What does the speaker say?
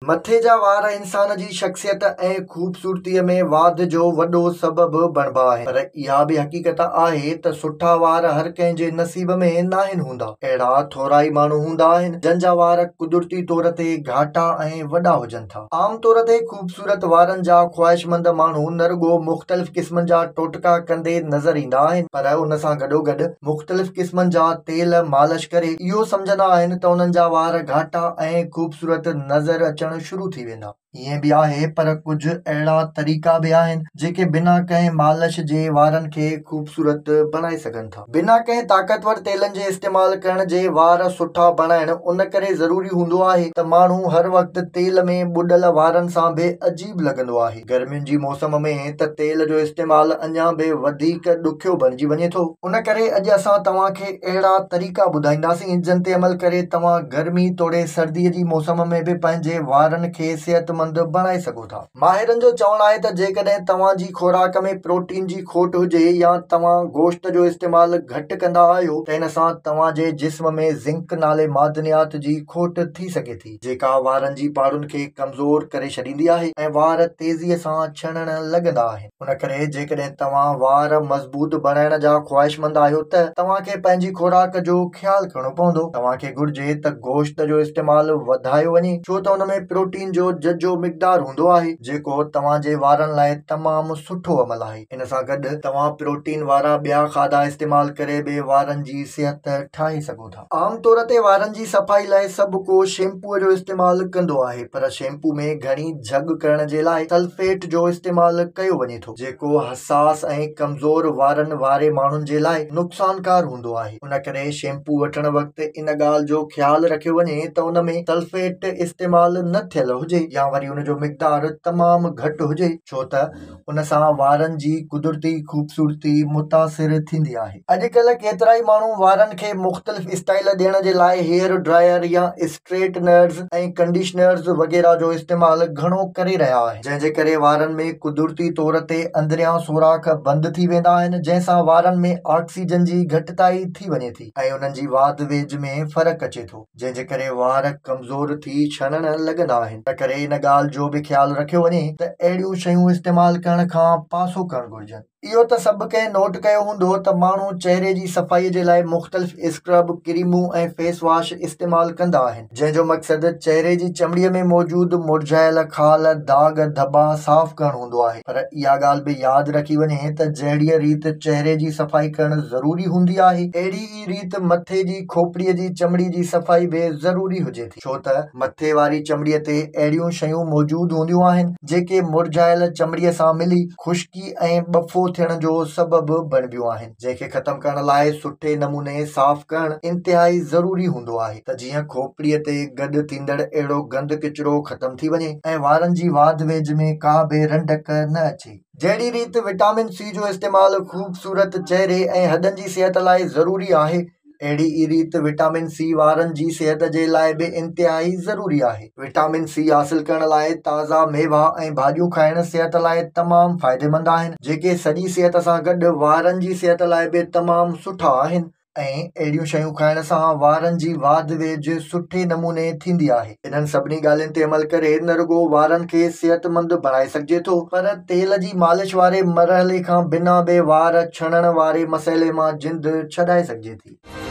مٿي جا وار انسان جي شخصيت ۽ خوبصورتيء ۾ واڌ جو وڏو سبب بڻبا آهن، پر اها به حقيقت آهي ته سٺا وار هر ڪنهن جي نصيب ۾ ناهن هوندا. اهڙا ٿورا ئي ماڻهو هوندا آهن، جن جا وار قدرتي طور تي گهاٽا ۽ وڏا هجن ٿا. عام طور تي خوبصورت وارن جا خواهشمند ماڻهو نه رڳو مختلف قسمن جا ٽوٽڪا ڪندي نظر ايندا آهن، پر ان سان گڏوگڏ مختلف قسمن جا تيل مالش ڪري اهو سمجهندا آهن ته انهن جا وار گهاٽا ۽ خوبصورت نظر اچڻ شروع ٿي ويندا. ائين به آهي پر ڪجهه اهڙا طريقا به آهن جيڪي بنا ڪنهن مالش جي وارن کي خوبصورت بڻائي سگهن ٿا. بنا ڪنهن طاقتور تيلن جي استعمال ڪرڻ جي وار سٺا بڻائڻ ان ڪري ضروري هوندو آهي ته ماڻهو هر وقت تيل ۾ ٻڏل وارن سان به عجيب لڳندو آهي. گرمين جي موسم ۾ ته تيل جو استعمال اڃا به وڌيڪ ڏکيو بڻجي وڃي ٿو. ان ڪري اڄ اسان توهان کي اهڙا طريقا ٻڌائينداسين جن تي عمل ڪري توهان گرمي توڙي سردي جي موسم ۾ به پنهنجي وارن کي صحتمند بڻائي سگهو ٿا. ماهرن جو چوڻ آهي ته جيڪڏهن توهان جي خوراڪ ۾ پروٽين جي کوٽ هجي يا توهان گوشت جو استعمال گهٽ ڪندا آهيو ته ان سان توهان جي جسم ۾ زنڪ نالي معدنيات جي کوٽ ٿي سگهي ٿي. جيڪا وارن جي پاڙن کي ڪمزور ڪري ڇڏيندي آهي ۽ وار تيزيء سان ڇڻڻ لڳندا آهن. ان ڪري جيڪڏهن توهان وار مضبوط بڻائڻ جا خواهشمند آهيو ته توهان کي پنهنجي خوراڪ جو خيال ڪرڻو پوندو. توهان کي گهرجي ته گوشت جو استعمال وڌايو وڃي ڇو ته ان ۾ پروٽين جو ججهو مقدار هوندو آهي جيڪو توهان جي وارن لاء تمام سٺو عمل آهي. ان سان گڏ توهان پروٽين وارا ٻيا کاڌا استعمال ڪري به وارن جي صحت ٺاهي سگهو ٿا. عام طور تي وارن جي صفائي لاء سڀ ڪو شيمپوء جو استعمال ڪندو آهي پر شيمپو ۾ گهڻي جهڳ ڪرڻ جي لاء سلفيٽ جو استعمال ڪيو وڃي ٿو جيڪو حساس ۽ ڪمزور وارن واري ماڻهن جي لاء نقصانڪار هوندو آهي ان ڪري شيمپو وٺڻ وقت ان ڳالهه جو خيال رکيو وڃي ته ان ۾ سلفيٽ استعمال نه ٿيل هجي يا وري ان جو مقدار تمام گهٽ هجي ڇو ته ان سان وارن جي قدرتي خوبصورتي متاثر ٿيندي آهي. اڄڪلهه ڪيترائي ماڻهو وارن کي مختلف اسٽائيل ڏيڻ جي لاء هيئر ڊرائر يا اسٽريٽنرز ۽ ڪنڊيشنرز وغيره جو استعمال گهڻو ڪري رهيا آهن جنهن جي ڪري وارن ۾ قدرتي طور تي اندريان سوراخ بند ٿي ويندا آهن جنهن سان وارن ۾ آڪسيجن جي گهٽتائي ٿي وڃي ٿي ۽ انهن جي واڌ ويجهه ۾ فرق اچي ٿو. جنهن جي ڪري وار ڪمزور ٿي ڇڻڻ لڳندا آهن. ان ڪري ان ڳالهه جو به خيال رکيو وڃي ته اهڙيون شيون استعمال ڪرڻ کان پاسو ڪرڻ گهرجن. اهو ته سڀ ڪنهن نوٽ ڪيو هوندو ته ماڻهو چهري جي صفائي جي لاء مختلف اسڪرب، ڪريمون ۽ فيس واش استعمال ڪندا آهن، جنهن جو مقصد چهري جي چمڙي ۾ موجود مرجهايل خال، داغ ڌٻا صاف ڪرڻ هوندو آهي. پر اها ڳالهه به ياد رکي وڃي ته جهڙيء ريت چهري جي صفائي ڪرڻ ضروري هوندي آهي، اهڙي ئي ريت مٿي جي کوپڙيء جي چمڙي جي صفائي به ضروري هجي ٿي، ڇو ته مٿي واري چمڙيء تي اهڙيون شيون موجود هونديون آهن، جيڪي مرجهايل چمڙيء سان ملي خشڪي ۽ ٻڦو ٿيڻ جو سبب بڻبيون آهن، جنهن کي ختم ڪرڻ لاء سٺي نموني صاف ڪرڻ انتهائي ضروري هوندو آهي ته جيئن کوپڙيء تي گڏ ٿيندڙ اهڙو گند ڪچرو ختم ٿي وڃي ۽ وارن جي واڌ ويجهه ۾ ڪا به رنڊڪ نه اچي. جهڙي ريت وٽامن سي جو استعمال خوبصورت چهري ۽ هڏن جي صحت لاء ضروري آهي، اهڙي ئي ريت وٽامن سي وارن جي صحت جي لاء به انتهائي ضروري آهي. وٽامن سي حاصل ڪرڻ لاء تازا ميوا ۽ ڀاڄيون کائڻ صحت لاء تمام فائديمند آهن، جيڪي سڄي صحت سان گڏ وارن جي صحت لاء به تمام سٺا آهن. ۽ اهڙيون شيون کائڻ سان وارن جي واڌ ويجهه سٺي نموني ٿيندي آهي. انهن سڀني ڳالهين تي عمل ڪري نه رڳو وارن کي صحتمند بڻائي سگهجي ٿو پر تيل جي مالش واري مرحلي کان بنا به وار ڇڻڻ واري مسئلي مان جند ڇڏائي سگهجي ٿي.